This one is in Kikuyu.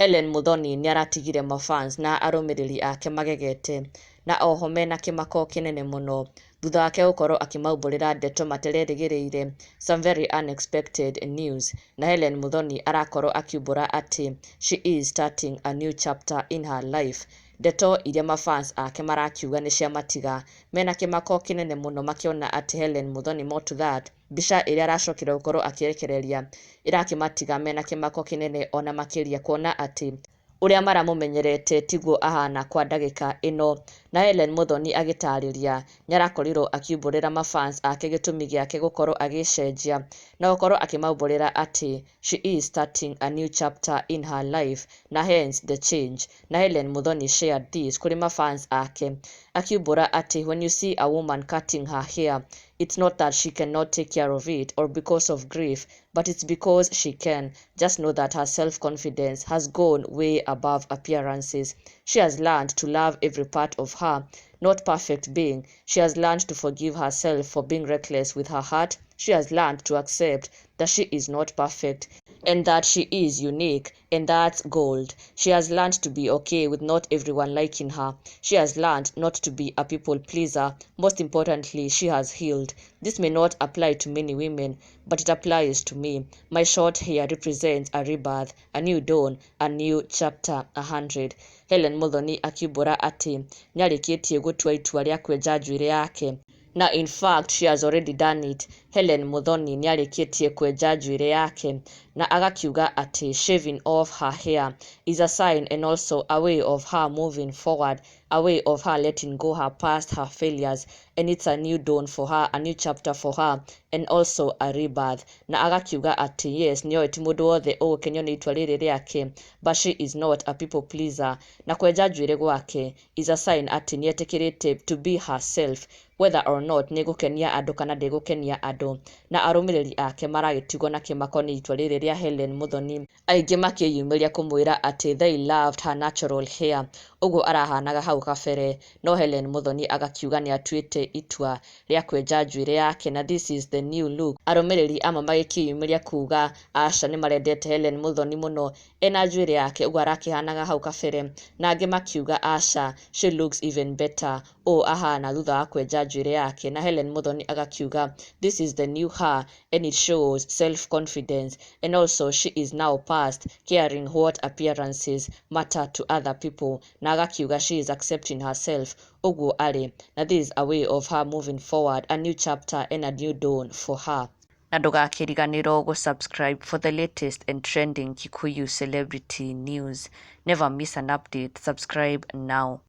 Hellen Muthoni nĩaratigire mafans na arũmĩrĩri ake magegete na oho mena kĩmako kĩnene mũno thutha wake gũkorwo akĩmaumbũrĩra ndeto matererĩgĩrĩire, some very unexpected news. Na Hellen Muthoni arakorwo akiumbũra atĩ she is starting a new chapter in her life, ndeto iria mafans ake marakiuga nĩ ciamatiga mena kĩmako kĩnene mũno makĩona atĩ Hellen Muthoni, more to that, mbica ĩrĩa aracokire gũkorwo akĩrekereria ĩrakĩmatiga mena kĩmako kĩnene ona makĩria, kuona atĩ ũrĩa maramũmenyerete tiguo ahana kwa ndagĩka ĩno. Na Hellen Muthoni agĩtarĩria nĩarakorirwo akiumbũrĩra mafans ake gĩtũmi gĩake gũkorwo agĩcenjia na gũkorwo akĩmaumbũrĩra atĩ she is starting a new chapter in her life, na hence the change. Na Hellen Muthoni shared this kũrĩ mafans ake akiumbũra atĩ when you see a woman cutting her hair, it's not that she cannot take care of it or because of grief, but it's because she can. Just know that her self-confidence has gone way above appearances. She has learned to love every part of her, not perfect being. She has learned to forgive herself for being reckless with her heart. She has learned to accept that she is not perfect and that she is unique, and that's gold. She has learned to be okay with not everyone liking her. She has learned not to be a people pleaser. Most importantly, she has healed. This may not apply to many women, but it applies to me. My short hair represents a rebirth, a new dawn, a new chapter 100. Hellen Muthoni akiumbũra atĩ nĩarĩkĩtie gũtua itua rĩa kwenja njuĩrĩ yake, na in fact she has already done it. Hellen Muthoni nĩarĩkĩtie kwenja njuĩrĩ yake na agakiuga atĩ shaving off her hair is a sign and also a way of her moving forward, a way of her letting go her past, her failures, and it's a new dawn for her, a new chapter for her, and also a rebirth. Na agakiuga atĩ yes, nĩoĩ ti mũndũ wothe ũgũkenio nĩ itua rĩrĩ rĩake, but she is not a people pleaser, na kwenja njuĩrĩ gwake is a sign atĩ nĩetĩkĩrĩte to be herself, whether or not nĩgũkenia andũ kana ndĩgũkenia andũ. Na arũmĩrĩri ake maragĩtigwo na kĩmako nĩ itua rĩrĩ rĩa Hellen Muthoni, aingĩ makĩyumĩria kũmwĩra atĩ they loved her natural hair, ũguo arahanaga hau kabere. No Hellen Muthoni agakiuga nĩ atuĩte itua rĩa kwenja njuĩrĩ yake na this is the new look. Arũmĩrĩri amwe magĩkĩyumĩria kuga aca, nĩ marendete Hellen Muthoni mũno ena njuĩrĩ yake ũguo arakĩhanaga hau kabere, na angĩ makiuga aca, she looks even better ũũ ahana thutha wa kwenja njuĩrĩ yake. Na Hellen Muthoni agakiuga this is the new her and it shows self confidence, and also she is now past caring what appearances matter to other people. Na agakiuga she is accepting herself ũguo arĩ, na this is a way of her moving forward, a new chapter and a new dawn for her. Na ndũgakĩriganĩrwo gũ-subscribe for the latest and trending Kikuyu celebrity news. Never miss an update. Subscribe now.